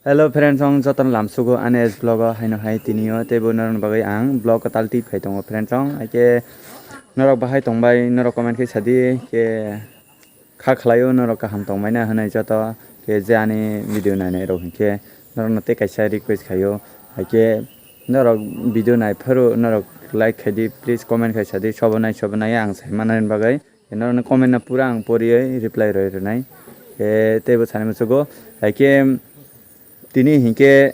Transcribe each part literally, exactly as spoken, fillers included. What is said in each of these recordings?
Hello friends, ang jotono lamsugo ani S vlog o haino hai tini o teibo norokni bagwi ang vlog kwtal twi phai tongo friends, ang haikhe norok bahai tongbai norok comment khe sadi khe kha khlaio norok kaham tongbaina hwnwi joto khe je ani video nainai rok hinkhe norokno tei kaisa request khaio haikhe norok video nai phuru norok like khaidi please comment khai sadi sobo nai sobo nai ang sai manani bagwi. Norokni comment no pura ang poriwi reply rwi rwnai. Khe teibo sani muchugo. Haikhe tini hinkhe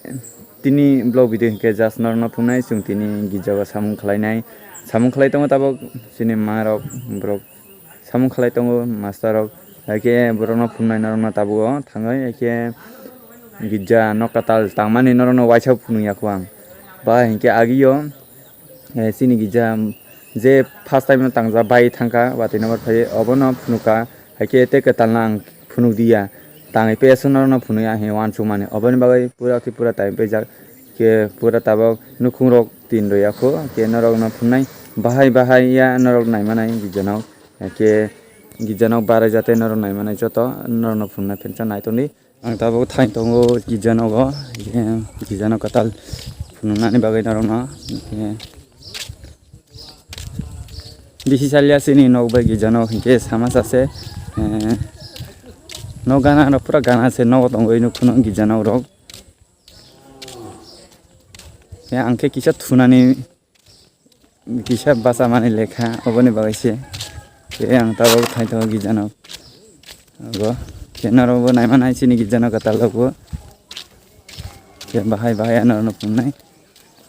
tini vlog video hinkhe just norokno phungnai chwng tini girjago samung khlainai. Samung khlai tongo tabuk chini ma rok borok samung khlai tongo master rok. Haikhe borokno phungnai norokno tabuk o thangwi haikhe girja nok kwtal tangmani norokno waisa phunukya kho ang. Ba hinkhe agio eh, chini girja je first time no tangja bai thangkha watwi number phai obono phunukha haikhe tei kwtalno ang phunukdiya tangwi PS norokno phunukya hinwi uansukmani oboni bagwi pura khe pura time paijak khe pura tabuk nukhungrok tin rwya kho khe norokno phunai bahai bahai ya norok naimanai girjanok khe girjanok barai jate norok naimanai joto norokno phunuknai phensa naitongdi. Ang tabuk thai tongo girja nogo, girja nok kwtal phunuknani bagwi norokno. Bisi salya chini nok bai girja nok hinkhe sama sase, eh, nok gana rok pura gana se nogo tongwi nukhuno girja nok rok. Ang khe kisa thunani kisa bachamani lekha oboni bagwi se. Tei ang tabuk thai tongo girja nok. Obo khe norokbo naima nai chini girja nok kwtal rokbo. Khe bahai bahai ano no phunuknai.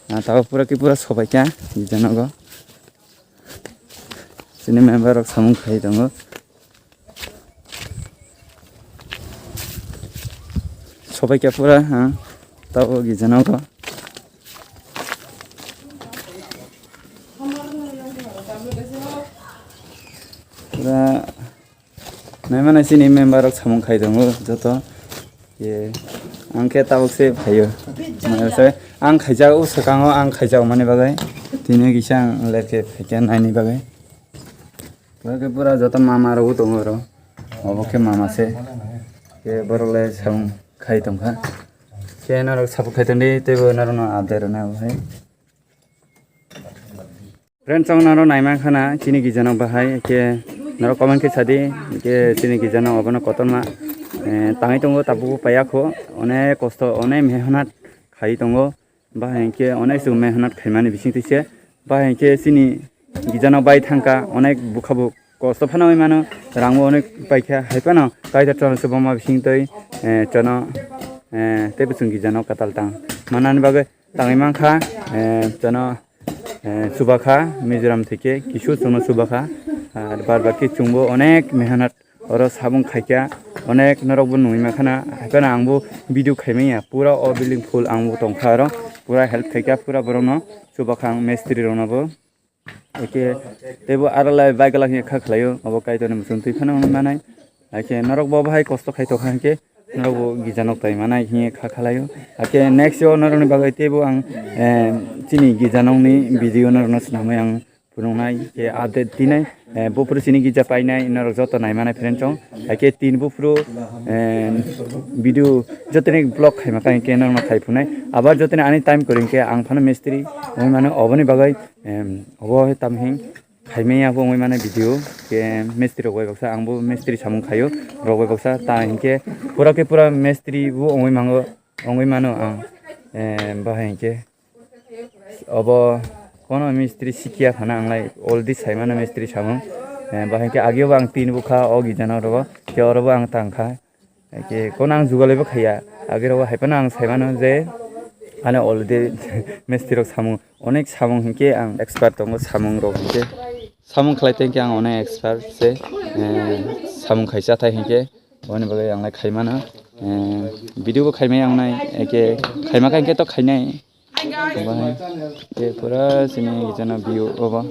Ang tabuk pura khe pura sobaikha girja nogo. Chini member rok samung khai tongo. Sobaikha pura, ha, tabuk girja nogo. Pura naima nai chini member rok samung khai tongo joto. Ye, ang khe tabuk se phaio. Mane se ang khaijak o swkango ang khaijak mani bagwi. Tini kisa ang ler khe phaikha naini bagwi. Pura khe pura joto mama rok tongo oro. Obo khe mama se. Khe borok le samung khai tongkha. Khe norok support khai tongdi teibo norokno update rwna hai. Friends, ang norok naima khana chini girja nok bahai khe norok comment khe sadi khe chini girja nok obono kotorma, eh, tangwi tongo tabuk paiya kho onek kosto onek mehnat khai tongo. Bahai hinkhe onek chwng mehnat khaimani bisingtwi se. Bahai hinkhe chini girjano bai thangkha, onek bukha bo kosto phano oi mano, rangbo onek paikha, hai phano Kaitor chwng se boma bisingtwi, eh, chwngno, eh, tei bwswng girjano kwtal tang manani bagwi tangwi mankha, eh, chwngno, eh, chubakha, Mizoram theke kisu chwngno chubakha, ar bad baki chwngbo onek mehnat oro sabung khaikha, onek norokbo nungwi mankha na, haiphano angbo video khaimanya, pura o building full angbo tongkha oro, pura help khaikha, pura borokno chubakha ang mistri roknobo. Eke teibo aralai bai glak hinkhe kha khlaio, obo Kaitorni muchung twi phano wngwi manai. Haikhe norokbo bahai kosto khai tongkha hinkhe norokbo gija nok tai manai hinkhe kha khlaio. Haikhe next o norokni bagwi teibo ang, eh, chini gija nokni video norokno swnamwi ang phunuknai, khe update dinai, eh, buphuru chini gija painai, norok joto naimanai friend chong. Haikhe tin buphuru, eh, video jotoni vlog khaima kha hinkhe norokno khai phunai. Abar jotoni ani time kwrwi hinkhe ang phano mistri wngwi mano, oboni bagwi, em, obo tam hing khaimaya bo wngwi mano video. Khe mistri rok bai baksa, angbo mistri samung khaio, rok bai baksa ta hinkhe pura khe pura mistri bo wngwi mango, wngwi mano ang, em, bahai hinkhe. Obo kono mistri sikya phano ang lai already sai mano mistri samung. Eh, bahai khe ageo bo ang tin bukha o gija nok rogo, khe oro bo ang tang kha. Khe kono ang jugalaibo khaiya. Ageo rogo hai phano ang sai mano je ano already mistri rok samung, onek samung hinkhe ang expert tongo samung rok hinkhe. Samung khlai tei hinkhe ang onek expert se, eh, samung khaisa thai hinkhe. Oboni bagwi ang lai khai mano. Eh, video bo khai mai ang nai, eke khai ma kha hinkhe to khainai. Bahai khe pura chini gija nok view obo.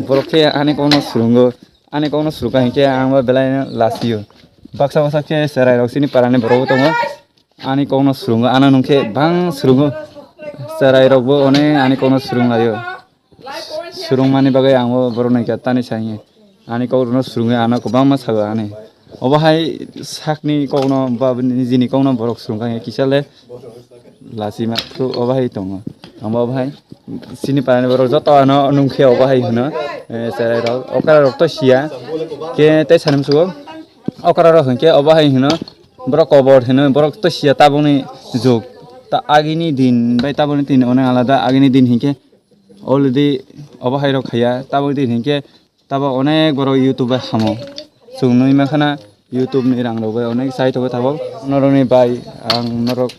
Borok khe ani kokno swrwngo, ani kokno swrwngkha hinkhe ang bo belai no lasio. Baksa baksa khe cherai rok chini parani borok bo tongo. Ani kokno swrwngo, ano nungkhe bang swrwngo. Cherai rokbo one ani kokno swrwng laio. Swrwngmani bagwi ang bo borok nai kha tani sai. Ani kok rokno swrwngwi ano kwbangma sago ani. Obo hai sakni kokno ba nijini kokno borok swrwngkha kisa le lachima phuru obo hai tongo. Ang bo obo hai chini parani borok joto ano nungkhe obo hai hwno, eh, cherai rok okra rok to siya khe tei sani musugo okra rok hwnkhe obo hai hwno borok kobor hwno borok to siya tabukni jug ta agini din bai tabukni din onek alada agini din hinkhe already obo hai rok khaiya tabukni din hinkhe Tabo onek borok YouTube bai hamo. Chwng nui mankha na YouTube ni rang rok bai onek chai tongo tabok. Norok ni bai ang norok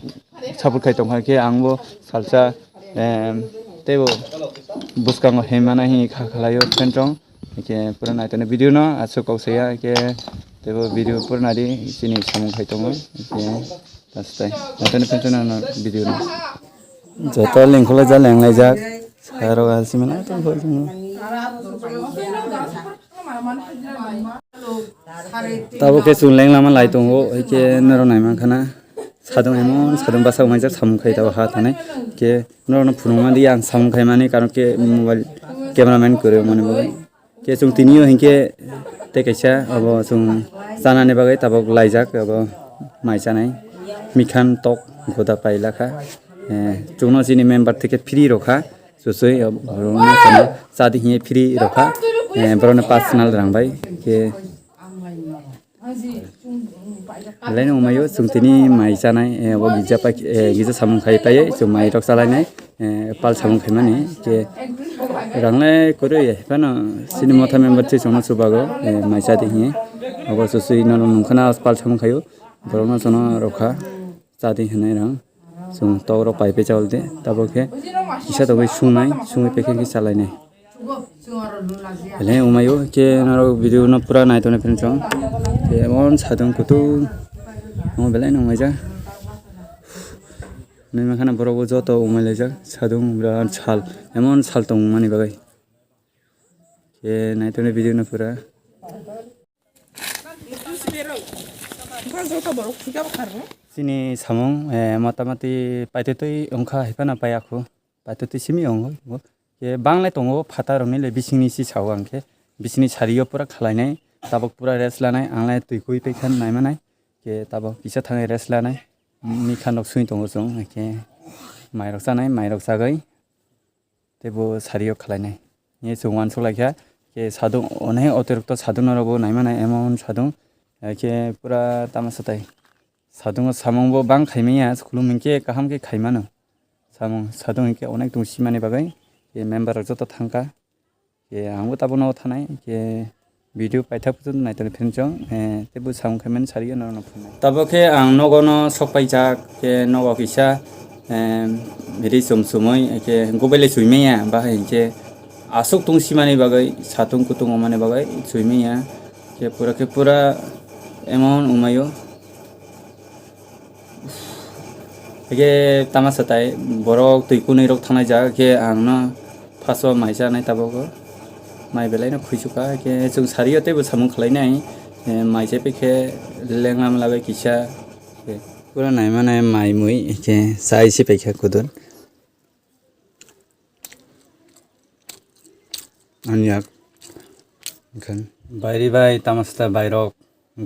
support khai tongkha khe ang bo salsa, em, tei bo bwskango hemana hi kha khlaio fan rok. Hwnkhe pura naitoni video no aswk kok saya khe tei bo video pura nadi chini samung khai tongo. Hwnkhe Pastai. Naitoni fan rok no video no. Joto lengkholo ja lenglaijak. Sarok asima naitoni fan rok. Tabo khe chwng leng lama lai tongo, hwnkhe norok nai mankha na. Sadung emon sadung bwsajak samung khai tabo ha thani. Khe norokno phunukma di ang samung khaimani karon khe mobile camera man kwrwi mani bagwi. Khe chwng tini o hinkhe tei kaisa abo chwng chanani bagwi tabok laijak abo mai chanai. Mikhan tok goda pailakha. Eh, chwngno chini member theke free rokha. Chusui, eh, borokno chadi hiye free rokha. Eh, borokno personal rang bai. Khe belai no umaio chwng tini mai chanai, eh, bo gija pai, eh, gija samung khai pai, chwng mai rok chalainai, eh, pal samung khaimani. Khe ranglai kwrwi phano chini motha member se chwngno chubago, eh, mai chadi hiye. Abo chusui no nungkhana pal samung khaio. Borokno chwngno rokha. Chadi hinwi rang. Chwng tok rok pai pai chawlde. Tabok khe kisa togwi sungnai, sungwi pekhe khe chalainai. Ele umaio khe norok video no pura nai tongni phinchong. Emon sadung kutung. Omo belai no umaijak. Nwi mankha na borok bo joto umai laijak. Sadung birat sal. Emon sal tongmani bagwi. Khe nai tongni video no pura. Chini samung, eh, motamoti paitotwi wngkha hai phano pai akhu. Paitotwi simi wngo. Bo khe banglai tongo phatarokni le bisingni si sao ang khe. Bisingni sario pura khalainai. Tabok pura rest lanai. Anglai twi kui paikha naimanai. Khe tabok kisa thangwi rest lanai. Mikhan rok sui tongo chwng. Khe mairok chanai, mairok chagwi. Tei bo sario khwlainai. Ye chwng uansuk laikha, khe sadung, onek otirokto sadung norokbo naimanai emon sadung, eh, khe pura tamo swtai. Sadungo samungbo bang khaimanya, khulum hinkhe kaham khe khaimano. Samung, sadung hinkhe onek tong simani bagwi, khe member rok joto thangkha. Khe angbo tabukno thanai, khe Video paithak phutu naitoni phinchong, eh, tei bwsang khaimani sariyo norokno phunai. Tabok khe ang nogo no sok paijak, khe nogo kisa, em, ri chum chumui, khe gubai le chuimaya, bahai hinkhe aswk tungsimani bagwi, satung kutung wngmani bagwi chuimaya, khe pura khe pura emon wngmaio. Hingke tama satai borok twi kunui rok thangnai jaga khe ang no first o mai chanai tabok o mai belai no khuisu kha, hingke chwng sari o teibo samung khlai nai, eh, mai chai pai khe lenglam lagwi kisa, eh, pura nai mane mai mui hingke chai se pai kha kudur. Ani yak. Hingke bairi bai tama sata bairok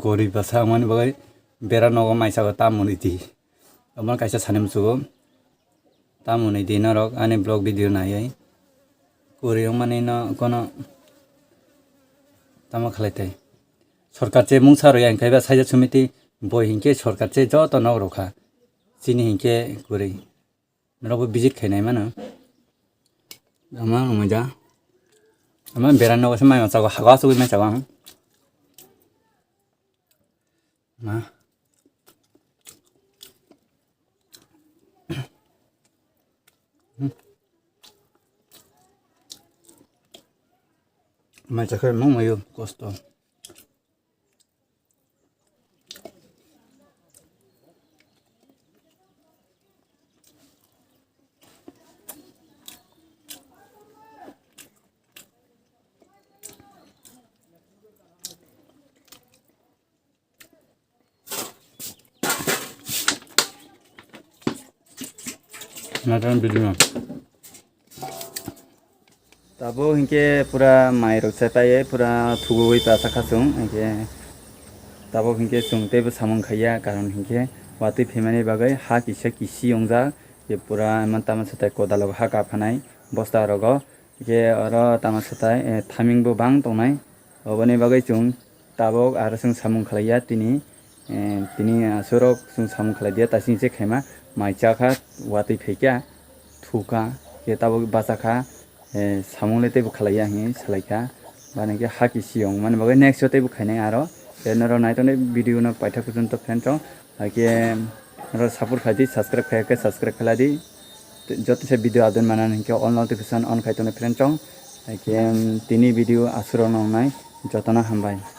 gorib bwsa wngmani bagwi bera nogo mai saka ta mwnwi di. Omo kaisa sani muchugo. Ta mwnwi di norok ani vlog video naiwi. Kwrwi wngmani no kono tamo khlai tai. Sorkar che mungsa rwya hingke ba saija sumiti boi hingke sorkar che joto nok rwkha. Chini hingke kwrwi. Norokbo visit khainai mano. Ama wngmanja. Ama bera nogo se mai machago hago asugwi mai chago ang. Ma. Mai chakhe mung mayo kosto. Naitani video no. Tabo hinkhe pura mai rok se paiye pura thugui pasa khasung hinkhe Tabuk hinkhe chwng teibo samung khaiya, karon hinkhe watwi phaimani bagwi ha kisa kisi wngjak, je pura emon tamo satai kodalo ha kaphanai bosta rogo, hinkhe oro tamo satai, eh, thaming bo bang tongnai, oboni bagwi chwng tabuk aro chwng samung khlaiya tini, eh, tini asurok chwng samung khlaidiya, tasing se khaima mai chakha, watwi phaikha, thukha, khe tabuk bachakha, eh, samung le teibo khlaiya hinwi salaikha. Bani khe ha kisi ong mani bagwi next o teibo khainai aro. Khe norok nai tongnai video no paithak kuchun to friend chong. Hakhe norok support khlai di, subscribe khai khe subscribe khlai di. Joto se video update manani hinkhe all notification on khai tongnai friend chong. Hakhe tini video asuro nongnai jotono hambai.